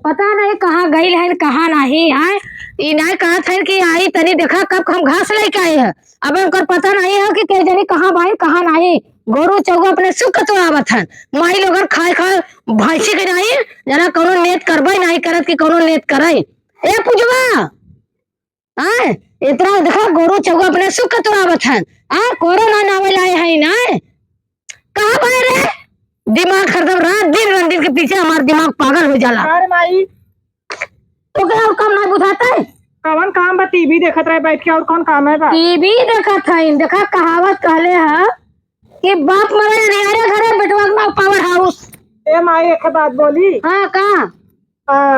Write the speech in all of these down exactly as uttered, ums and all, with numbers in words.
पता नहीं कहाँ गइल है, कहाँ नहीं है। ई नहीं कहत है कि आई तनी देखा कब हम घास लेके आए हैं। अब उनकर पता नहीं है कि के जनी कहाँ बाइन, कहाँ नहीं। गोरू चौगो अपने सुख के चोरावत हन। माई लोगन खाए खाए भैंसी के नहीं, जना कौनो नेत करबे नहीं करत कि कौनो नेत करे। ए पूजवा, आय, इतना देखा गोरू चौगो अपने सुख के चोरावत हन। आ, कोरोना नावे लाए है ना। कहाँ बाए रे? दिमाग हरदम रात दिन रंगीन के पीछे हमार दिमाग पागल हो जाला। अरे माई, तो क्या और काम नहीं बुझाता है? कवन काम बा? टीवी देखत रहे बैठ के, और कौन काम है बा? टीवी देखत है, देखा कहावत कहले है कि बाप मरे अनियारे घरे, बेटवा के नाव पावर हाउस। ए माई, एक बात बोली। हाँ, का? आ,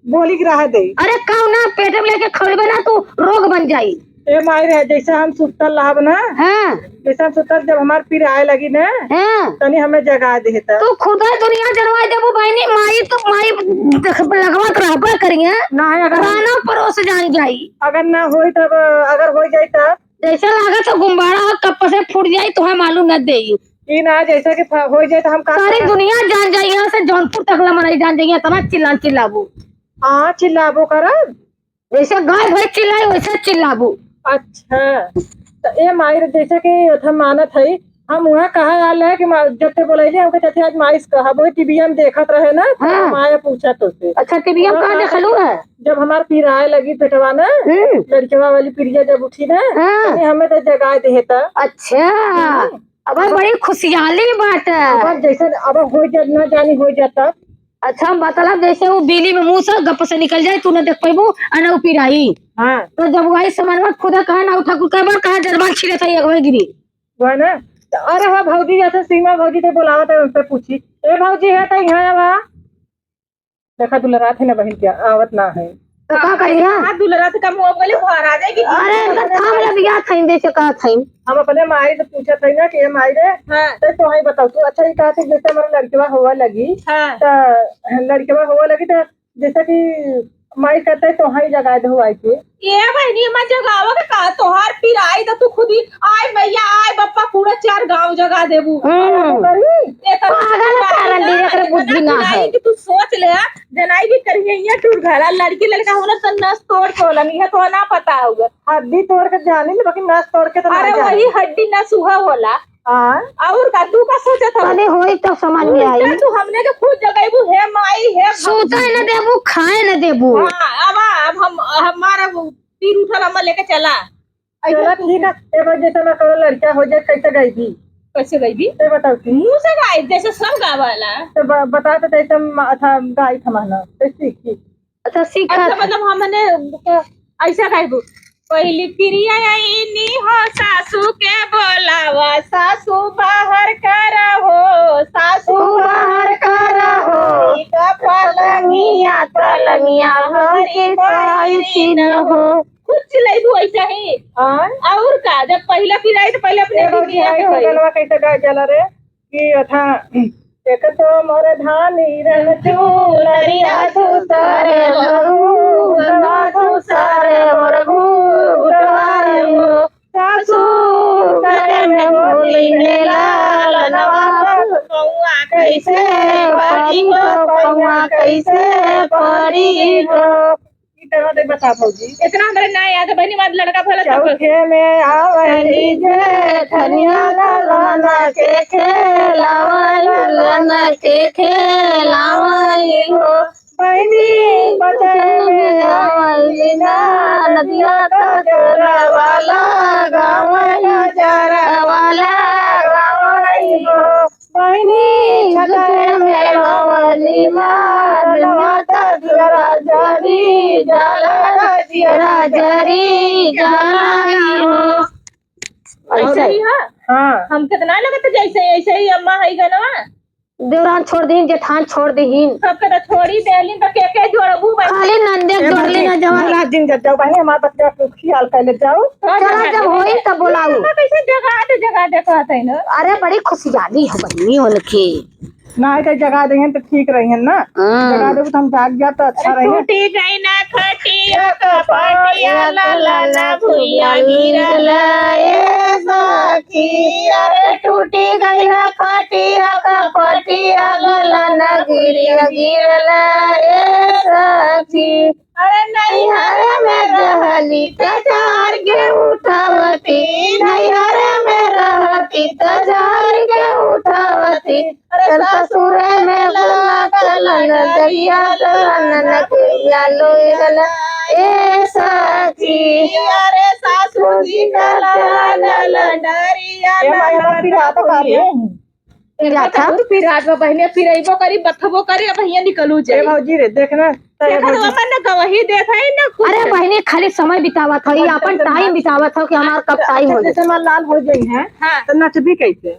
बोली के रह दे। अरे, काऊ ना, पेट में लेके खौलबे ना, तू रोग बन जाई। ए माई रे, जैसे हम सुतल रहब ना, हाँ। जैसे हम सुतल, जब हमार पीर आए लगी ना, हाँ। तनी हमें जगा देता। तू खुदा दुनिया जनवाई देबू बहनी, माई तो माई देख, लगवत रहबे करिए। ना, अगर राना परोस जान जाई। अगर ना होई तब, अगर हो जाई तब? जैसे लागत है गुब्बारा हो, कब से फूट जाई, तोहे मालूम न देई। ई ना, जैसे कि फ-, हो जाए तो हम का सारी करब? दुनिया जान जाई, यहाँ से जौनपुर तक ला मनई जान जाई, इतना चिल्ला चिल्लाबू। हाँ, चिल्लाबो करब। जैसे गाय भैंस चिल्लाई, वैसे चिल्लाबू। अच्छा, तो ए माई रे, जैसे कि हम मानत हई, हम वहाँ कहा आल है कि मा-, जब ते बोलैली, हमके चाची आज माई से कहा, वही टीवीया में देखत रहे ना, तो हाँ। हम आए पूछा तो से। अच्छा, टीवीया में हाँ, कहाँ हाँ। देखलू है? जब हमार पिराए लगी पेटवा ना, हम्म। लड़कवा वाली पिरिया जब उठी ना, हाँ। तनी हमें तो जगाए देहे त। अच्छा, हम्म। अब बड़ी खुशियाली बात है। अब जैसे अब हो जा, ना जानी हो जाता। अच्छा, मतलब जैसे वो बिजली में मुँह से गप से निकल जाए, तू ना देख पैबू, आ ना वो पिराई। हाँ। तो जब वही समझ में खुदा कहा ना उठा, कुल कई बार कहा जरबान छिले था, ये वही गिरी। वह ना, तो अरे हाँ भौजी, जैसे सीमा भौजी के बोलावत है, उनसे पूछी, "ए भौजी, है तो यहाँ आवा।" देखा दुलरात है ना बहिन, क्या आवत ना है। तो का करी है? हाँ, दुलरात का मुँह बोले घर आ जाएगी। अरे, इनका थाम ले बिया थाइन दे से कहा थाइन। हम अपने माई से पूछत है ना कि ए माई रे, हाँ। तो तोहई बताओ तू, अच्छा, ये कहा थे जैसे हमारा लड़कवा होवा लगी, हाँ। तो लड़कवा होवा लगी तो जैसे कि माई कहते तो तोहई जगा दे आई के। ए बहिनी, हमार जगावा के का, तोहार पिराई तो तू खुद ही, आय मैया, आय बप्पा, पूरा चार गाँव जगा देबू। हम्म। करी? ए तो पागल है, पागल है, एकरे बुद्धि ना है। कि तू सोच ले, जनाई की करिए, ये टूर घरा, लड़की लड़का होला सन नस तोड़ के होला, नहीं है तो ना पता होगा। हड्डी तोड़ के जानी ले, बाकी नस तोड़ के तो ना अरे जानी। वही हड्डी नस उहा होला। हाँ। और का, तू का सोचत हव? तने होई तब समझ में आई। उल्टा तू हमने के खुद जगैबू, हे माई, हे भौजी। सूते न देबू, खाए न देबू। हाँ, अब, अब हम, हमारा वो तीर उठल, हमार लेके चला। चला, ठीक है। ए बार जैसे ना करो लड़का हो जाए, कैसे गईबी? कैसे गईबी? ये बताओ तू। मुँह से गाई, जैसे सब गावाला। तो ब-, बता तो, जैसे म-, अच्छा, गाई थमाना, तो सीखी। अच्छा, सीखा अच्छा, था। मतलब, हमने क-, ऐसा गाइबू, "पहिली किरिया आईनी हो सासू के बोलावा, सासू बाहर कर हो, सासू बाहर कर हो, ई का पलंगिया, पलंगिया हमरी पाई न हो।" कुछ चिल्लाइबू ऐसा ही। हाँ। और का, जब पहला पिराई तो पहले अपने ए भौजी, किरिया आई के होई। गलवा कैसे गाय चला रे? कि अथा, "एक तो मोर धानी रंग चूनरिया दूसर मऊ, दूसर मोर घूंघटवा हो, सासू करे में बोली में लालनवा, पौआ कैसे पड़ी हो, पौआ कैसे पड़ी हो।" ई तरह दे बता भौजी। इतना हमरा ना याद है, बहिनी, हमार लड़का भला तब। चौथे में आवेली जेठनिया, ललना के खेलावा, ललना के खेलावा हो। बहिनी, बचन में आवेली ना, नदिया का जोरा वाला गावा, जोरा वाला गावा हो। बहिनी, छठे में भवानी माँ, नवाता जियरा जरी जाला, जियरा जरी जाला हो। ऐसे ही? हाँ। हम कितना लगत जैसे, ऐसे ही अम्मा है गनवा। देवरान छोड़ दीन, जेठान छोड़ दीन। सबके तो छोड़ी देलिन, तो के के जोड़बू बहिनी? खाली नंदे ए जोड़ भौजी, लेना जवान। रात दिन जब जाओ बहिनी, हमार बच्चा के खियाल कर ले जाओ। चला, जब होई तब बोलाऊ। अम्मा कैसे जगा दे, जगा दे कहत है ना। अरे बड़ी खुशियाली हो बहिनी उनके। ना है तो जगा देंगे तो ठीक रही है ना। हाँ। जगा देबू तो हम जाग जाब तो अच्छा अरे रही। टूटी गई ना खटिया का पटिया, ला ला ला भुइया गिरला ए सखी। अरे टूटी गई ना खटिया का पटिया, ला ला ना भुइया गिरला ए जी। अरे नैहर में रहली त झार के उठावती, नैहर में रहती त झार के उठावती। अरे ससुर में लागल नजरिया, ननद पिया लोई गला, ए सखी। अरे सासू जी का लागल डरिया, ए माई, हमार ननद पिरात बा रे। पिरात बा। तू पिरात बा बहिने, पिरइबो करी, बथबो करी, अब हियां निकलू ए जाई। भौजी रे, देख ना, त ए देखा तो भौजी। अपन ना गवाही देत है, ना कुछ। अरे बहिने, खाली समय बितावत है, हाँ, अपन जैसे time नाच बितावत है कि हमार कब time हो जैसे जाए। हमार लाल हो जाई है, हाँ। तो नचबी कैसे?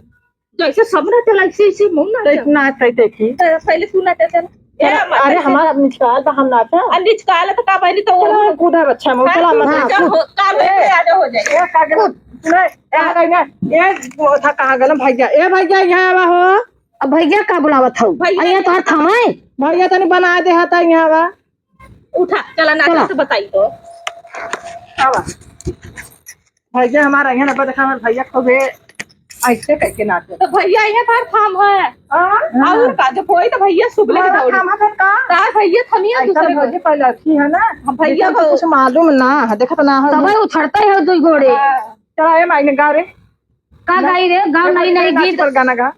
जैसे सब ना चला, ऐसे, ऐसे मुंह ना तो चला। नाच है, देखी। तो पहले तू नाच चल। ए, अरे, हमार अब निचकाल बा, हम नाचा। अब निचकाल तो का बहिनी तो वो चलो, हम कूदा बच्चा, मुंह हाँ, चला, तू मत हाँ, नाच। कूद। हो, काल ए, में आ जाओ, हो जाए। ए, का गलम? कूद। नहीं, ए, आ गई ना। ए, वो था, कहाँ गलम भैया? ए, भैया, यहाँ आवा हो। अब भैया का बुलावत हऊ? भैया। अरे, ये तोहर थामा है? भैया, तनी बना दे, हा, ता यहाँ आवा। उठा, चला, नाच चला। से बताई तो। आवा। भैया हमार अइहन, अब देखा हमार भैया खूबे ऐसे करके नाचे। तो भैया ये तार थाम है। हाँ? और का, जब कोई तो भैया सुबले के हमारा दौड़ी। थाम है फिर का? तार भैया थमिया ऐसा दूसरे भी को। भैया पहले अच्छी है ना। हाँ, भैया लेकिन को। कुछ मालूम ना है, देखत ना हो। तबे उछड़ते हो दुई गोड़े। हाँ। चला ए माई ने गा रे। का गाई रे? गाओ ए नई माई नई नाच गीत। पर गाना गा।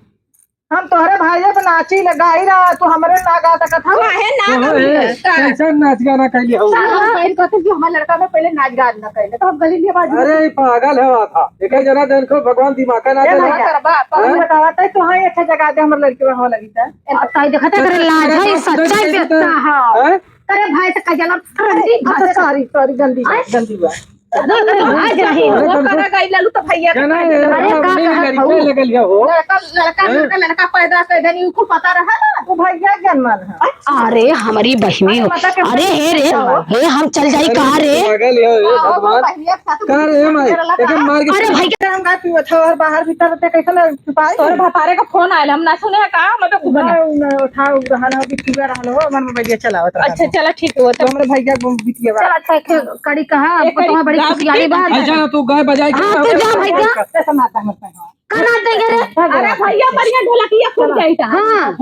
हम तोहरे भाइये पे नाची ले गाई रहा, तू हमरे ना गा सकत हऊ। काहे ना ओहो, गाई ए, रहा? कैसन नाच गाना कैले हऊ? साहब, हम कहिन कहते कि हमार लड़का में पहले नाच गान ना कैले, तो हम गली में बाजू अरे, ई पागल है बात है। एक जना जन को भगवान दिमाग का ना ए देला। भाई, करबा, हैं? पागल बतावा, तै तो हाँ, अच्छा जगह दे, हमर लड़के में हो लगी था। अब ताई देखत है, अरे, लाज है, अरे, सच्चाई अरे, पे अरे, है। हैं? अरे भाई, तो का जनम, अरे, अच्छा, sorry, sorry, गंदी बात, हैं? गंदी बात। अरे, तो आज रही। अरे, वो करा गई लालू तो भैया के क्या ना, पास ये अरे, का अपने कहा लड़के था? लगल है हो। लड़का, लड़का, हैं? लड़का, लड़का पैदा कर देनी, उनको पता रहा ना। वो भैया के जन्मल है। अरे, हमारी बहिनी हो। अरे, मतलब कि अरे, हे रे, हो। हे, हम चल जाई अरे, कहाँ रे? पागल है, हे आओ, भगवान। भैया के साथ का रे, माई? लड़का। एके मार के अरे, भैया। हम गाय पीवत हो और बाहर भीतर रहते कैसे ना छुपाई? तोरे भतारे का फोन आयल, हम ना सुने हैं का? मतलब, कुछ ना, बना। ना, उठाओ, रहल हो, बिटिया रहल हो, हमार मोबाइल चलावत रहल अच्छा, हो। चला, ठीक हो, तो तो हमरे भैया को बिटिया बा। चल, अच्छा, एक कड़ी कहा, एक कड़ी तुम्हारा बड़ी गा-, खुशियारी बात है। अच्छा, ना, तू गाय बजाई हाँ, के तू जा भाई, जा। कैसे मारता है, मारता है। का नाच देंगे रे? अरे भैया, बढ़िया ढोलकिया खूब चला। जाई था। हाँ।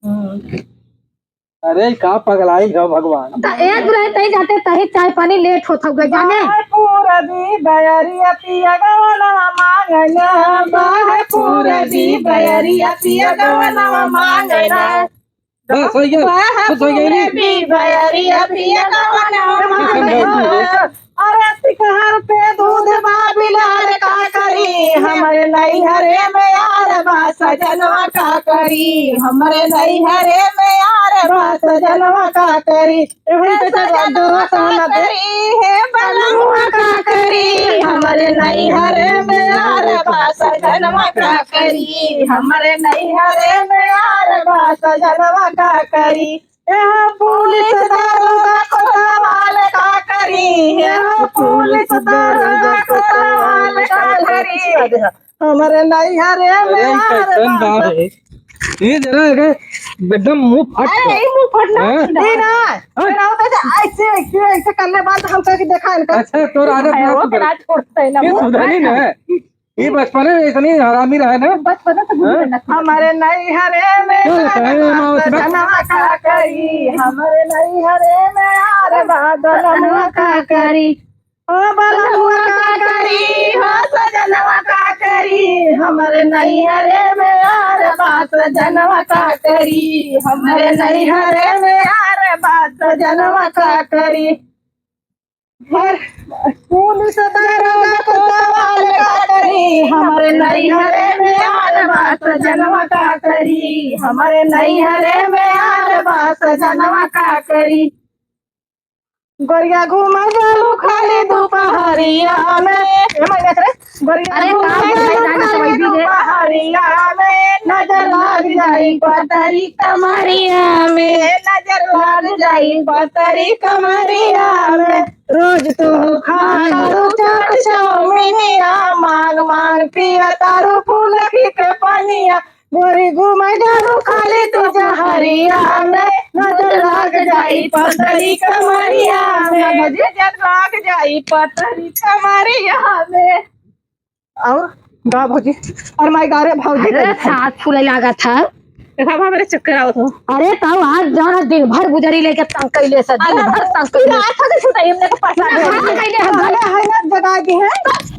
हम्म। अरे, का पगलाई है भगवान। त एक रहे तई जाते तही चाय पानी लेट होत होगा जाने। बाहे पूरबी बयरिया पिया गवनवा मांगना, बाहे पूरबी बयरिया पिया गवनवा मांगना। बस, हो गया। बस, हो गया, नहीं? पूरबी बयरिया पिया गवनवा मांगना। अरे, तिकहर पे दूध बा बिलार का करी, हमरे नैहरे में यार बा सजनवा का करी, हमरे नैहरे में यार बा सजनवा का करी। ए भाई, हे बेटा, सजनवा का करी, हे बलमुआ का करी, हमरे नैहरे में यार बा सजनवा का करी, हमरे नैहरे में यार बा सजनवा का करी। ए हो पुलिस दरोगा कोतवाल का करी, ए हो पुलिस दरोगा कोतवाल का करी। हमरे नैहरे में अरे, ई यार कैसन बा बा। रे? ये जरा अगर एकदम मुंह फट अरे, गया। ई मुंह फटना हाँ? नहीं ना। हाँ? फिर आओ तो ऐसे, ऐसे, ऐसे करने बाद हम कह के देखा इनका। अच्छा, तोर आदत है, ना वो सुधरी। ना छोड़ते हैं ना, ये वो सुधरी ना। ये बचपने में इतनी हरामी रहे ना। बचपने से गुजरे हाँ? ना। हमरे नैहरे में क्या बताएं हम यार उसमें? सजनवा का करी, हमरे नैहरे में यार बा सजनवा का करी। ओ बलमुआ का करी, हो सजनवा का करी, हमरे नैहरे में यार बा सजनवा का करी, हमरे नैहरे में यार बा सजनवा का करी। हर पुलिस दरोगा कोतवाल का करी, हमरे नैहरे में यार बा सजनवा का करी, हमरे नैहरे में यार बा सजनवा का करी। गोरिया घूम जालू खाली दुपहरिया में। ए माई, नाच रे। गोरिया अरे, घूम का जालू भाई, गाना खाली तो वही भी है। दुपहरिया में। नजर लाग जाई पतरी कमरिया में। नजर लाग जाई पतरी कमरिया में। रोज तू खा तारू चाट चाउमीनिया, मांग मांग पिया तारू फूलखी के पनिया। गोरी घूमे जालू खाली तू जहरिया में, नजर लाग जाई पतरी कमरिया में, नजर लाग जाई पतरी कमरिया में। और गा भौजी, और माई गा रे भौजी अरे, के सास फूले लागा था। देखा, अब हमरे चक्कर आवत हो। अरे, तब आज जाना दिन भर बुजरी लेके तंग कइले से, दिन अरे, भर तंग कइले। रात हो गई, छुट्टा, हमने के पास आ गए। हाँ, कइले हम। अरे, है ना, जगा दी है।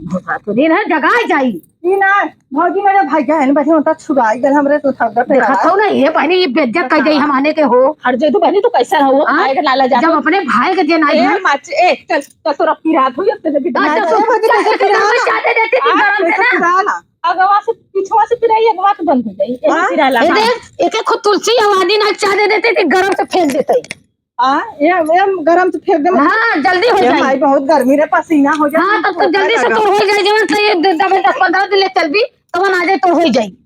भोगा तो दिन है, जगा जाई। ई ना, भौजी मेरे भाई है, बहिन उनका छुड़ाई गल हमरे तो थक गए। देखा तो ना, ये बहनी, ये बेइज्जत कर जाई हम आने के हो। हट जाई तू बहनी, तू कैसा हो? हाँ? आए के लाला जा जब तो। अपने भाई के जे नाई ए, है। माच-, ए, चल, चल, तोरा पिरात हो, अब तेरे की अच्छा, दांत तो हो। भौजी, कैसे चल, पिरात? चाटे देते थे हाँ, गरम से कैसे ना। पिरात ना? अगवा से, पिछवा से पिराई, अगवा से बंद हो जाई। यही हाँ? पिराला। ए हाँ। देख, एक एक खुद तुलसी आवादी ना चाटे देते थे, गरम से फेंक देते। हाँ, ये, ये गरम से फेंक दे। हाँ, जल्दी हो ए जाई। माई, बहुत गर्मी रे, पसीना हो जाए। हाँ, तब तो जल्दी से तोड़ हो जाई, जवन से ये द-, दबे दस पन्द्रह दिन ले चलबी, तवन आ जाए, तोड़ हो जाई।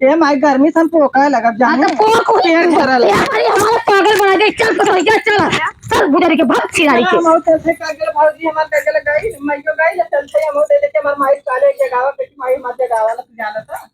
ए माई, गर्मी से हम पोका लगब हाँ, जाने। तो पोक हो पेट भरल। ए, अरे, हमारा पागल बना दे। चल, तो भैया, चल, चल, बुजरी के, भाग, छिनारी के। हम और चलते, का गेल भौजी, हमार का गेल गई, माइयो गई, ले चलते, हम और दे दे के हमार माई काले जगावा, बेटी माई मत जगावा, ना तू जाना था।